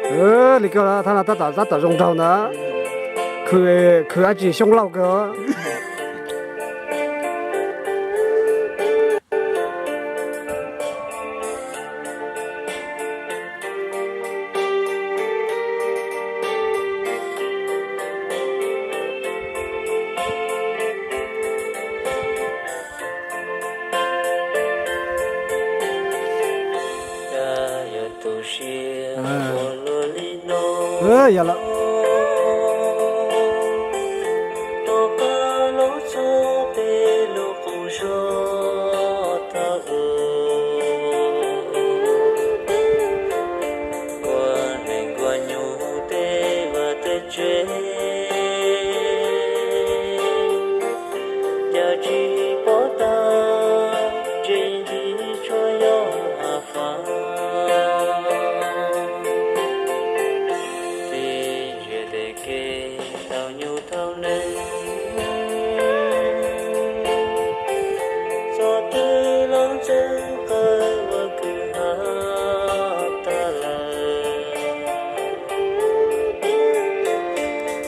Li koj thab no tab tom, tab tom zoo nraug ntawd. Khwv, khwv dab tsi Xyooj Lauj kawg. Yog lawm. Ua neeg nkuaj nyuj tej vaj tej tsev, yog tsis pom tag, tsis ntsib tsuas yog faj. Tib ntsia tej kev tau nyuj tau neeg, txog twg los ntxeev qw ua kwv ha tag lawm.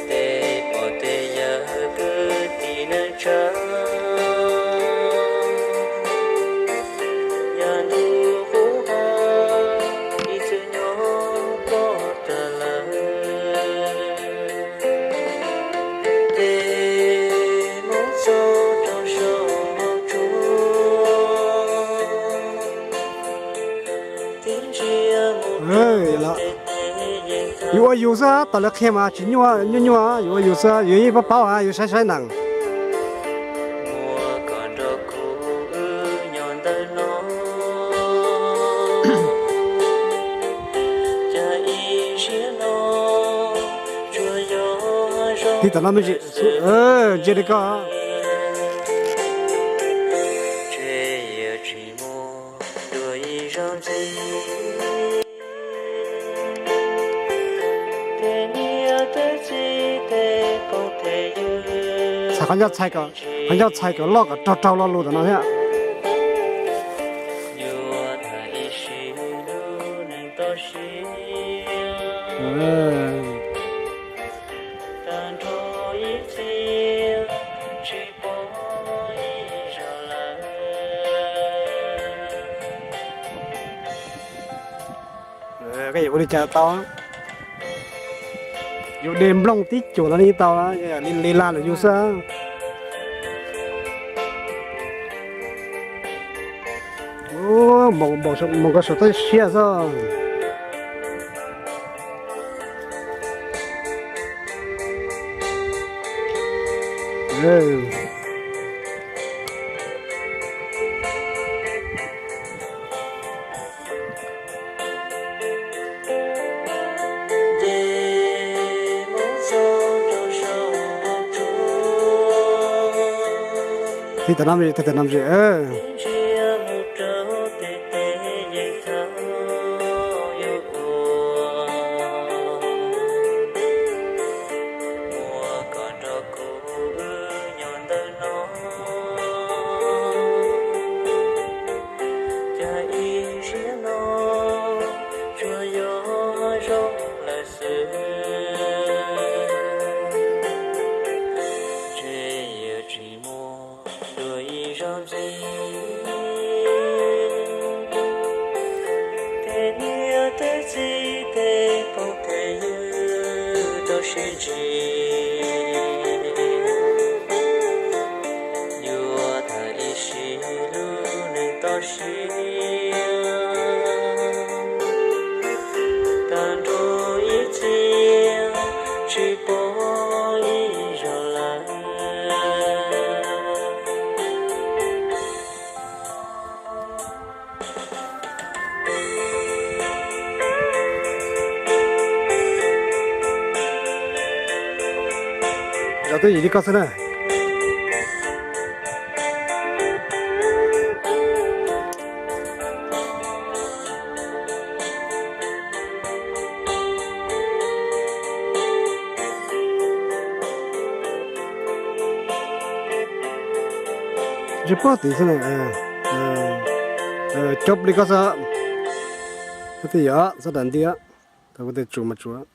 Tej pog tej yawg kwv tij neej tsa, yog ntuj qub ha ib txwm nyob pog tag lawm. Tej Hmoob txog rau saum npoo tsuag, tib ntsia mus rau tej teb yeej thaum. Yus ua yus xwb, tom lawv qhia mas tsis nyuaj, nyuaj nyuaj, yus ua yus xwb, yus yeej paub paub, yus saib saib nees. Muaj koj nrog kuv wb nyob ntawm no, cas ib siab no tsuas yog zoo. Ntsia li koj. Ntshe yuav tsis muaj dua ib zaug ntxiv. Tej niam tej txiv tej phooj tej ywg. Txhais qhov ncauj txhais kom, qhov ncauj txhais kom loj kom raug raug lo lus tom no thiab. Yuav tag ib sim lub neej toj siab, tag nrho ib txhia tsis pom ib zaug lawm. Koj yuav ua li cas tau? Yuav de nplooj tib cuam los li tau, li laj lawm yus xwb. Mus koj saum toj siab xwb. Tig tam no, tig tam no. Cas ib siab no tsuas yog zoo lawm xwb. Ntshe yuav tsis muaj dua ib zaug ntxiv. Tej niam tej txiv tej phooj tej ywg tau sib ntsib. Yuav tag ib sim lub neej toj siab, tag nrho ib txhia tsis pom ib zaug lawm. Zov twj ywm li koj xwb na. Tsis pom tid xwb na. Cov plig koj xwb. Twj ywm xwb, dam nti. Kuv tej tsuas mas tsuas